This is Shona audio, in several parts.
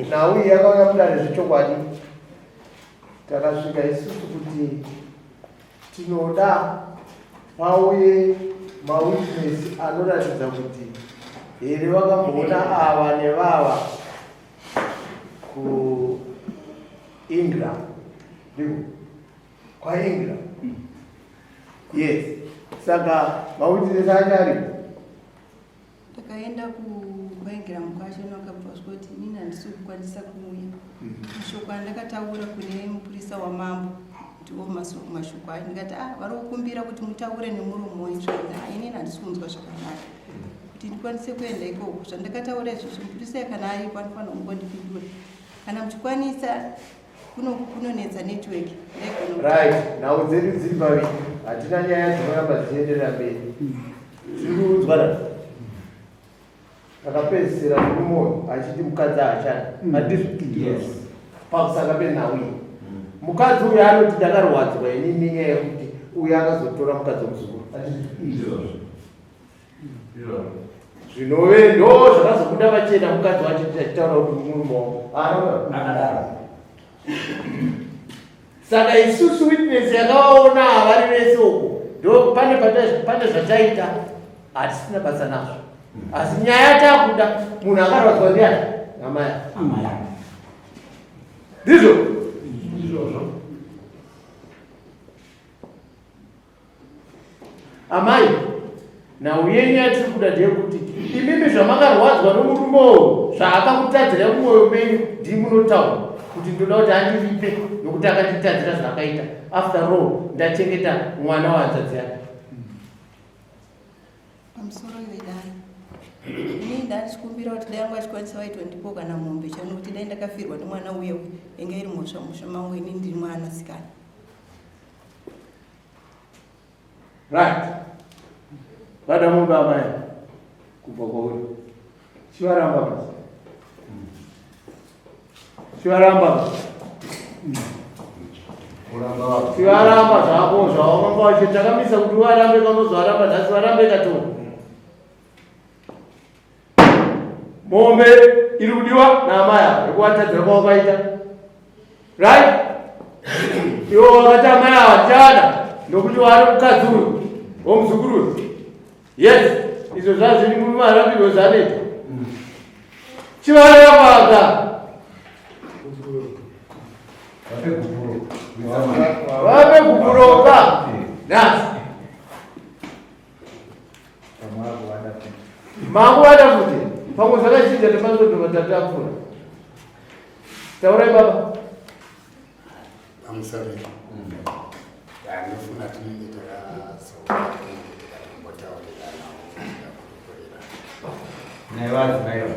Nhau iyi yakauya mudare zvechokwadi. Takasvika isusu kuti tinoda pauye mawitness anoratidza kuti here vakamboona ava nevava kuIngram. Ndiko kwaIngram. Yes. Saka mawitness acho aripo. Takaenda kubaingram kwacho nakabva kuti inini handisi kukwanisa kuuya. Mashoko andakataura kune mupurisa wamambo ndiwo mashoko ayo ndikati ah vari kukumbira kuti mutaure nemuromo wenyu zvakanzi ah inini handisi kunzwa zvakanaka kuti ndikwanise kuenda ikoko zvandakataura izvozvo mupurisa kana aripo anofanira kungondipindura kana muchikwanisa kuno kunonetsa network right nhau dzedu dziri paviri hatina nyaya dzinoramba dzichienderera mberi tiri kuudzwa takapedzisira murume uyu achiti mukadzi haachadi handizvo Yes. Pamusaka penhau iyi mukadzi uyu anoti ndakarwadzwa ini nenyaya yekuti uyu akazotora mukadzi wemuzukuru. Ndizvozvo. Ndizvozvo. Zvinove ndo zvakazobuda pachena mukadzi wacho achitaura kuti murume wangu Akadaro. Saka isusu witness yakavaona vari vese uko ndo pane pane zvataita hatisina basa nazvo asi nyaya takuda munhu akarwadzwa ndiani amai ndizvo Ndizvozvo. Amai, nhau yenyu yatiri kuda ndeyekuti imimi zvamakarwadzwa nomurume uyu zvaakakutadzirai mumwoyo menyu ndii munotaura kuti ndoda kuti andiripe nokuti akanditadzira zvaakaita. After all ndachengeta mwana wahanzvadzi yake. Pamusoro vedare ini ndachikumbira kuti dai yangu achikwanisa vaitondipo kana mombe chani kuti dai ndakafirwa nemwana uye inge iri mhosva musha mangu ini ndiri mwanasikana. Right. Vada mombe amai kubva kwauri. Chivaramba basi. Chivaramba basi. Chivaramba zvako zvawakanga wachi takamisa kuti uvarambe kanozovaramba nhasi varambe katoni. Mombe iri kudiwa naamai ava yekuvatadzira kwawakaita. Right? Iwo wakati amai ava ndichada nokuti waari mukadzi uyu womuzukuru uyu. Yes, izvo zvazviri mumarambirwo zvanoita. Chivaramba Vape gupuroka. Nhasi. Makuvada futi. Pamwe zvakachinja nemasvondo matatu apfuura. Taurai baba. Pamusoro. Ndinofunga tinenge takazoona tinenge tikatombotauriranawo tikakurukurirana. Naivazi naiva.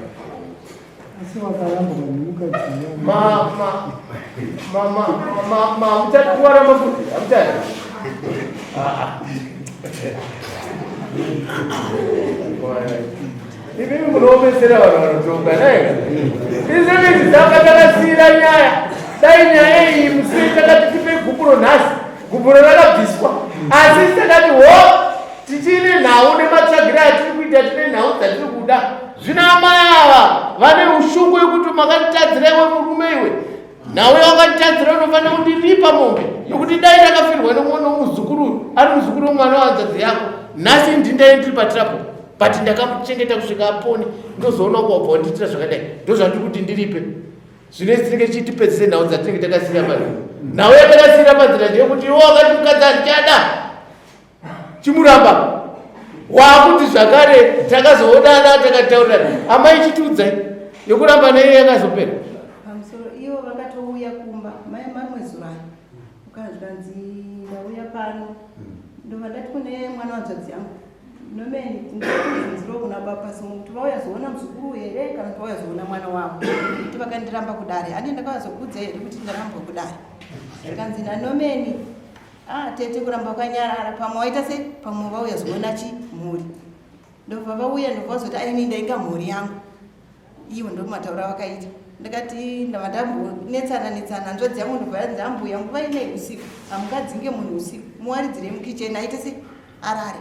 Asi wakaramba nemukadzi. Ma ma ma ma ma ma hamuchadi kuvaramba futi hamuchadi. Ah. Imimi munoomesera vanhu vanotonga naye. Izvi dzanga takasiira nyaya. Dai nyaya iyi musi takati tipe gupuro nhasi. Gupuro rakabviswa. Asi takati ho tichine nhau nematsvagiro atiri kuita tine nhau dzatiri kuda. Zvino amai ava vane ushungu yekuti makanditadzira iwe murume iwe. Nhau yawakanditadzira unofanira kundiripa mombe nokuti dai ndakafirwa nomuzukuru ari muzukuru wemwana wahanzvadzi yako nhasi ndindai ndiri patirapo but ndakamuchengeta kusvika apone ndozoona kuwabva wandiitira zvakadai ndozvandiri kuti ndiripe zvino isi tinenge tichitipedzise nhau dzatinenge takasiira panzira nhau yatakasiira panzira ndeyekuti iwe wakati mukadzi handichada Chimuramba wakuti zvakare takazoonana takataurirana amai chitiudzai yekuramba naiye yakazopera. Pamusoro ivo vakatouya kumba mai mamwe zuva ayo ukanzwanzi ndauya pano ndobva ndati kune mwana wanzvadzi yangu nomeni ndinziro kuna baba simu kuti vauya zoona muzukuru here kana kuti vauya zoona mwana wavo kuti vakandiramba kudare ane ndakavazokuudza here kuti ndarambwa kudare zvikanzi nanomeni Ah, tete kuramba wakanyarara pamwe waita sei pamwe vauya zoona chi mhuri ndobva vauya ndobva vazoti aini ndainga mhuri yangu ivo ndomataura vakaita ndakati ndava ndambonetsana netsana hanzvadzi yangu ndobva yanzi ambuya nguva inei usiku hamungadzinge munhu usiku muwaridzirei mukicheni aite sei arare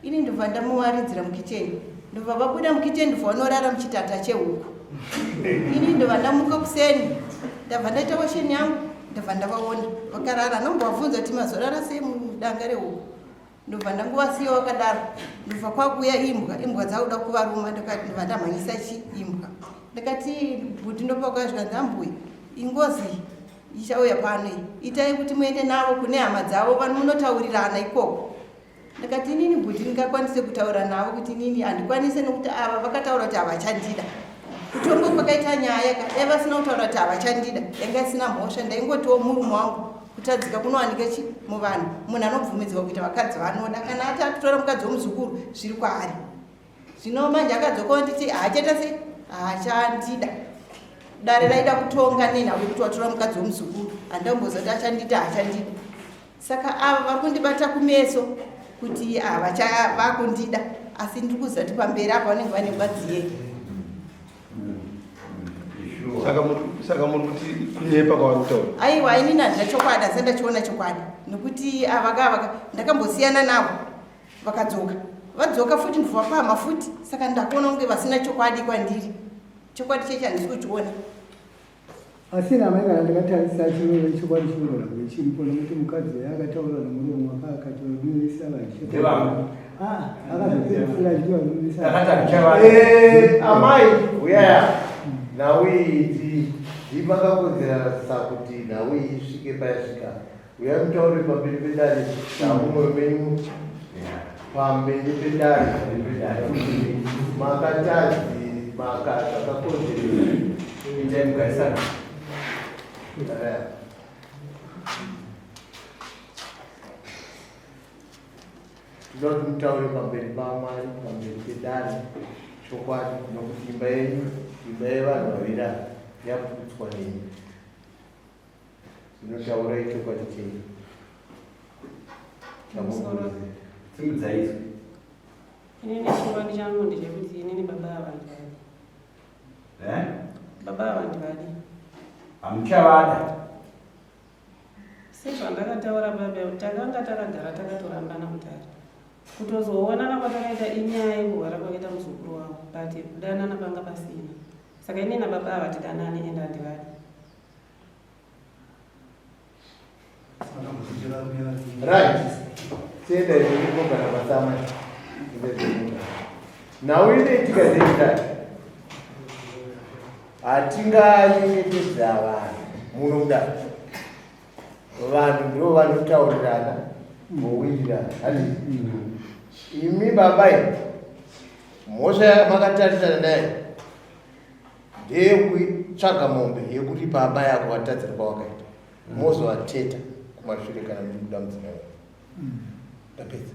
ini ndobva ndamuwaridzira mukicheni ndobva vabuda mukicheni ndobva vanorara muchitata chehuku. Ini ndobva ndamuka kuseni, ndabva ndaita washeni yangu, ndabva ndavaona vakarara. Nombovabvunza kuti mazorara sei mudanga rehuku. Ndobva ndanguvasiya vakadaro. Ndobva kwakuuya imbwa, imbwa dzakuda kuvaruma, ndobva ndamhanyisa chi imbwa. Ndakati bhuti ndopakauya zvikanzi ambuya ingozi ichauya pano iyi, itai kuti muende navo kune hama dzavo vanonotaurirana ikoko. Ndakati inini bhuti ndingakwanise kutaura navo kuti inini handikwanise nekuti ava vakataura kuti havachandida. Kutongo kwakaita nyaya ka dai vasina kutaura kuti havachandida yanga isina mhosva, ndaingotiwo murume wangu kutadzika kunowanika chi muvanhu. Munhu anobvumidzwa kuita vakadzi vanoda, kana ati akutora mukadzi womuzukuru zviri kwaari. Zvino manje akadzokawo nditi haachaita sei, haachandida. Dare raida kutonga nenhau yekuti watora mukadzi womuzukuru, handamboziva kuti achandida haachandida. Saka ava vari kundibata kumeso kuti vakundida, asi ndiri kuziva kuti pamberi apa vanenge vane ngwadzi yei. Saka muri kuti kunyepa kwavari kutaura? Aiwa, inini handina chokwadi, asi ndachiona chokwadi nekuti ava ndakambosiyana navo vakadzoka, vadzoka futi ndovapamha futi, saka ndakuona kunge vasina chokwadi kwandiri. Chokwadi chechi handisi kuchiona. Asi namai kana ndakatarisa chinove chokwadi chinogona kunge chiripo nekuti mukadzi uyo akataura nomurume wake akati varume Ndevamwe. Akazopedzisira achiti varume vese Akati handichava- Amai uyaya nhau iyi ndimakakodzerana kuti nhau iyi isvike payasvika. Uyai mutaure pamberi pedare namumwe menyu pamberi pedare makatadzi maka zvakakonzeresa. Itai mugarisana. Tinoda kuti mutaure pamberi paMwari, pamberi pedare chokwadi, nokuti imba yenyu, imba yevanhu vaviri ava yaputswa nemi. Zvino taurai chokwadi chenyu. Simudzai izwi. Inini chokwadi changu ndechekuti inini baba ava ndivadi. Eh? Baba ava ndivadi. Hamuchavada. Sezvandakataura baba, takanga takagara takatorambana kudhara. Kutozoonana kwatakaita inyaya yekurwara kwakaita muzukuru wavo, but kudanana panga pasina. Saka inini nababa ava tidanane ende handivadi. Right. Tienda izvokugara pasama. Nhau inoitika ndeyekudai. Hatinganyengetedza vanhu muno kudai. Vanhu ndo vanotaurirana vowirirana. Handiti? Imi baba imi mhosva yamakatarisana nayo ndeyekutsvaga mombe yekuripa amai ako vatadzira kwavakaita, mozovateta kumashure kana muchikuda mudzimai wenyu. Ndapedza.